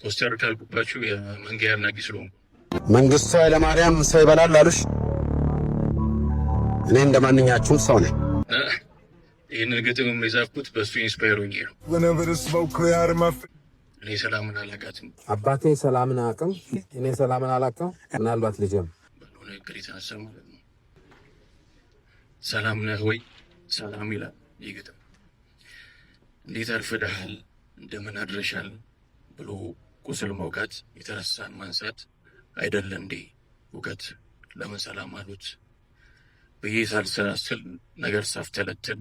ኮስተር ካልኩባችሁ የመንጌ አድናቂ ስለሆንኩ። መንግስቱ ኃይለማርያም ሰው ይበላል አሉሽ። እኔ እንደ ማንኛችሁም ሰው ነኝ። እና ይህንን ግጥም የጻፍኩት በእሱ inspire ሆኜ ነው። እኔ ሰላምን አላውቃትም። አባቴ ሰላምን አቅም እኔ ሰላምን አላውቅም። ምናልባት ልጅም ባለው ንግግር የተነሳ ማለት ነው። ሰላም ነህ ወይ ሰላም ይላል ይህ ግጥም። እንዴት አርፍደሃል፣ እንደምን አድረሻል ብሎ ቁስል መውጋት የተረሳን ማንሳት አይደለ እንዴ እውቀት? ለምን ሰላም አሉት ብዬ ሳልሰላስል ነገር ሳፍተለትል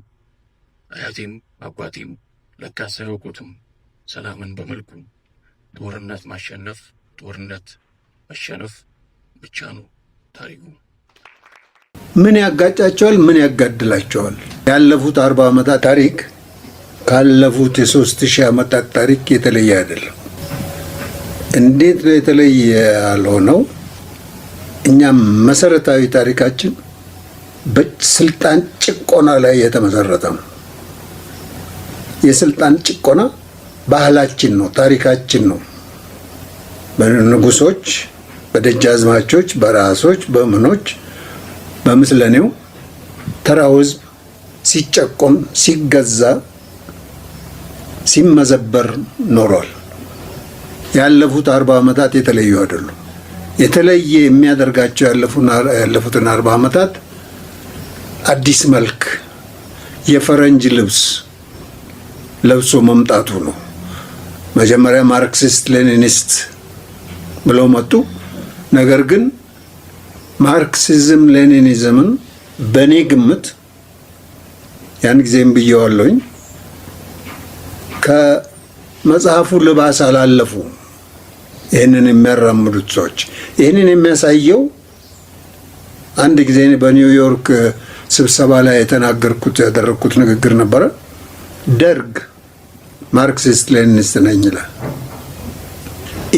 አያቴም አባቴም ለካስ አያውቁትም ሰላምን በመልኩ። ጦርነት ማሸነፍ ጦርነት መሸነፍ ብቻ ነው ታሪኩ። ምን ያጋጫቸዋል? ምን ያጋድላቸዋል? ያለፉት 40 ዓመታት ታሪክ ካለፉት የ3000 ዓመታት ታሪክ የተለየ አይደለም። እንዴት ነው የተለየ ያልሆነው? እኛም መሰረታዊ ታሪካችን በስልጣን ጭቆና ላይ የተመሰረተ ነው። የስልጣን ጭቆና ባህላችን ነው፣ ታሪካችን ነው። በንጉሶች፣ በደጃዝማቾች፣ በራሶች፣ በምኖች፣ በምስለኔው ተራው ህዝብ ሲጨቆን፣ ሲገዛ፣ ሲመዘበር ኖሯል። ያለፉት 40 ዓመታት የተለዩ አይደሉም። የተለየ የሚያደርጋቸው ያለፉትን 40 ዓመታት አዲስ መልክ የፈረንጅ ልብስ ለብሶ መምጣቱ ነው። መጀመሪያ ማርክሲስት ሌኒኒስት ብለው መጡ። ነገር ግን ማርክሲዝም ሌኒኒዝምን በእኔ ግምት ያን ጊዜም ብየዋለሁኝ ከመጽሐፉ ልባስ አላለፉ። ይህንን የሚያራምዱት ሰዎች ይህንን የሚያሳየው አንድ ጊዜ በኒውዮርክ ስብሰባ ላይ የተናገርኩት ያደረግኩት ንግግር ነበረ። ደርግ ማርክሲስት ሌኒኒስት ነኝ ይላል።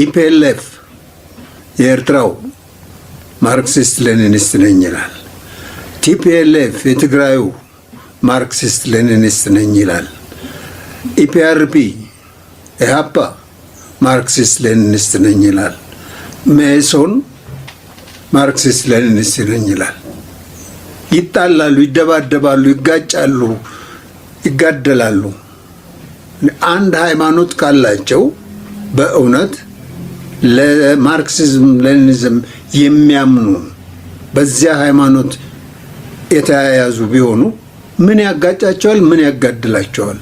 EPLF የኤርትራው ማርክሲስት ሌኒኒስት ነኝ ይላል። TPLF የትግራዩ ማርክሲስት ሌኒኒስት ነኝ ይላል። EPRP ኢህአፓ ማርክሲስት ሌኒኒስት ነኝ ይላል። መኢሶን ማርክሲስት ሌኒኒስት ነኝ ይላል። ይጣላሉ፣ ይደባደባሉ፣ ይጋጫሉ፣ ይጋደላሉ። አንድ ሃይማኖት ካላቸው በእውነት ለማርክሲዝም ሌኒኒዝም የሚያምኑ በዚያ ሃይማኖት የተያያዙ ቢሆኑ ምን ያጋጫቸዋል? ምን ያጋድላቸዋል?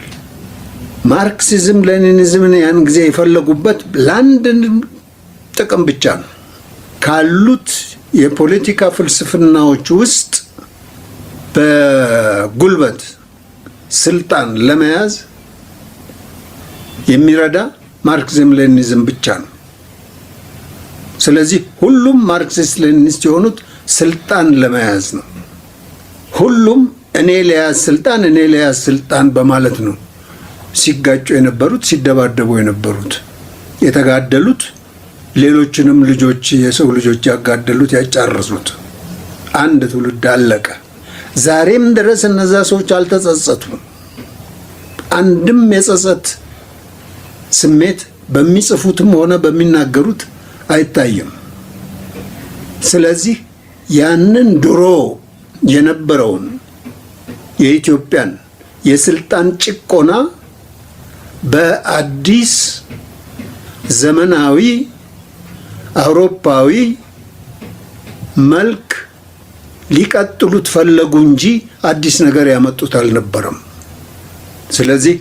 ማርክሲዝም ሌኒኒዝምን ያን ጊዜ የፈለጉበት ለአንድ ጥቅም ብቻ ነው። ካሉት የፖለቲካ ፍልስፍናዎች ውስጥ በጉልበት ስልጣን ለመያዝ የሚረዳ ማርክሲዝም ሌኒኒዝም ብቻ ነው። ስለዚህ ሁሉም ማርክሲስት ሌኒኒስት የሆኑት ስልጣን ለመያዝ ነው። ሁሉም እኔ ልያዝ ስልጣን፣ እኔ ልያዝ ስልጣን በማለት ነው ሲጋጩ የነበሩት፣ ሲደባደቡ የነበሩት፣ የተጋደሉት፣ ሌሎችንም ልጆች የሰው ልጆች ያጋደሉት፣ ያጫረሱት። አንድ ትውልድ አለቀ። ዛሬም ድረስ እነዛ ሰዎች አልተጸጸቱም። አንድም የጸጸት ስሜት በሚጽፉትም ሆነ በሚናገሩት አይታይም። ስለዚህ ያንን ድሮ የነበረውን የኢትዮጵያን የስልጣን ጭቆና በአዲስ ዘመናዊ አውሮፓዊ መልክ ሊቀጥሉት ፈለጉ እንጂ አዲስ ነገር ያመጡት አልነበረም። ስለዚህ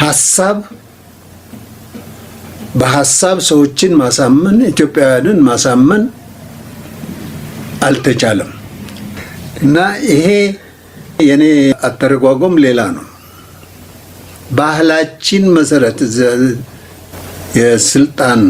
ሀሳብ በሀሳብ ሰዎችን ማሳመን፣ ኢትዮጵያውያንን ማሳመን አልተቻለም እና ይሄ የኔ አተረጓጎም ሌላ ነው። ባህላችን መሰረት የስልጣን